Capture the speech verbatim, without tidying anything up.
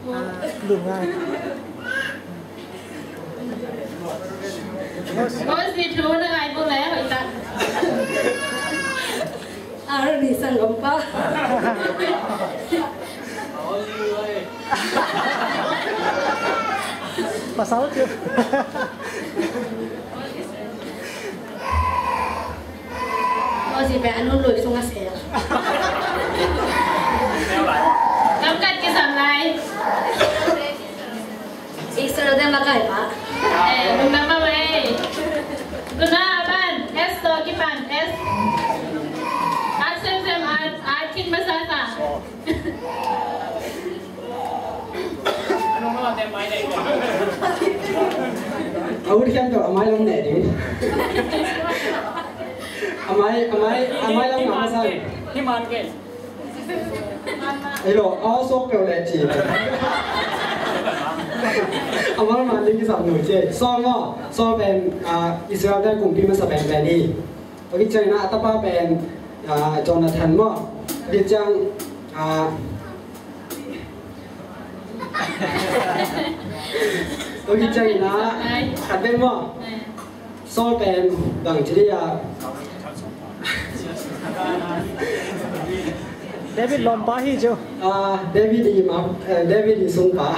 Lungai. Moses, thu na ngai bu le hoih tak. Aaron i sanggam pa. Pasal tu. Moses pen a nu lui sungah sel. Gamkat kisam lai. Israel te makai pa. Eh, lungdam mahmah ei. Tuna a ban S tawh kipan S. At semsem at, at khin masa sa. A ut khempeuh a mai lam ne ding. A mai, a mai, a mai lam ngah masa. Hi man ke. Ei lo, a aw suak peuh leh ci. A mal man ding kisam nu ci. Saul maw, Saul pen, ah, Israel te kumpi masa penpen hi. Tua khit ciangin a tapa pen, ah, Jonathan maw. Tua khit ciang, ah, tua khit ciangin a khat pen maw. Saul pen bang ci dia. David lawmpa hi cu. Ah, David i ma, eh, David i sungpa.